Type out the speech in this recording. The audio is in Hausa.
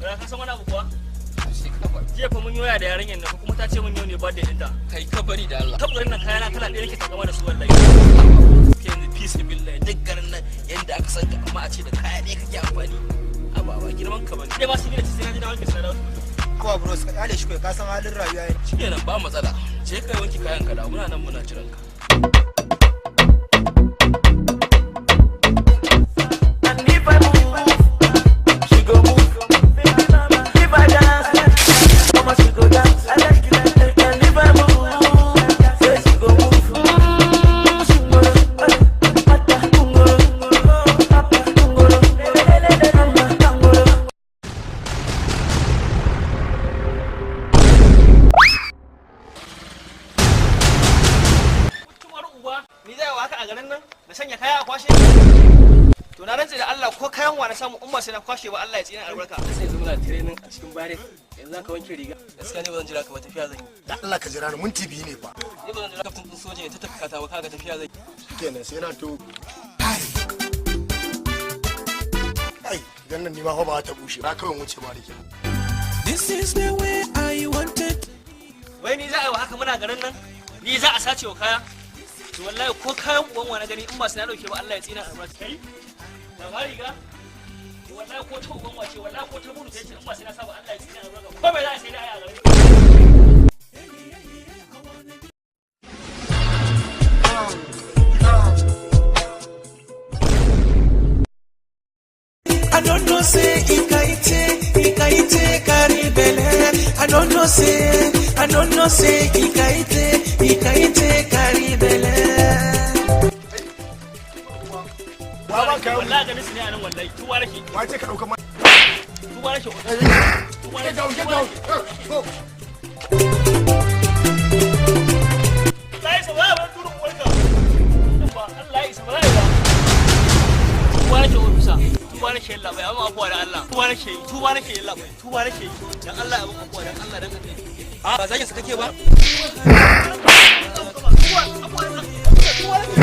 Ka san wani abu kuwa? Jiya fa mun yi waya da yarinyar nan, kuma ta ce mun yau ne birthday ɗinta. Kai, ka bari da Allah. Tabbarin nan kayana kala ɗaya nake takama da su wallahi. Kai yanzu, fi sabilillah, duk garin nan yanda aka san ka, amma a ce da kaya ɗaya kake amfani, aba ba girman ka bane. Dai ma shi ne da sai na ji na wanke sai. Kowa bros, ka kyale shi kai, ka san halin rayuwa ne. Shikenan, ba matsala, je ka wanke kayan ka da muna nan muna jiran ka. And if I move, she go move. If I dance, mama, she go dance. And if I move, say she go move. Shingoro, mata, ngoro, papa, ngoro, mama, ngoro. Mutuwar uba, ni zai wa haka a garin nan na sanya kaya a kwashe? To na rantse da Allah, ko kayan wa na samu, umma, sai na kwashe ba. Allah ya tsina albarka. Sai yanzu muna training a cikin bare, yanzu zaka wanke riga. Gaskiya ne, ba zan jira ka ba, tafiya zan yi. Da Allah ka jira ni, minti 2 ne fa. Ni ba zan jira kaftin din soja ya ta tafi kata ba, kaga tafiya zan yi. Kenan sai na to. Ai, idan nan ni ma fa ba ta bushe ba, kawai wuce ba rike. This is the way I wanted. Wai ni za a yi wa haka muna garin nan? Ni za a sace wa kaya? To wallahi ko kayan uban wa na gani, in ba sai na dauke ba, Allah ya tsina albarka. Kai da ba riga, to wallahi ko ta uban wace, wallahi ko ta gudu sai ce, in ba sai na saba, Allah ya tsina albarka. Ko mai za a sai na ai a garin. I don't know say ikaite ikaite carry belle. I don't know say, I don't know say ikaite ikaite carry belle. Wa ba kayan? Wallahi ganin su ne a nan, wallahi tuwa nake. Wa ce ka dauka ma? Tuwa nake, tuwa Get nake. down, get down. Go. Allah ya isa ba ba turun uwarka ba, Allah ya isa ba ba. Tuba nake ofisa, tuba nake, yalla bai amma afuwa da Allah. Tuba nake, tuba nake, yalla bai, tuba nake, dan Allah ya mun afuwa, dan Allah, dan Allah. A ba zagin sa kake ba. Tuba, afuwa, tuba nake.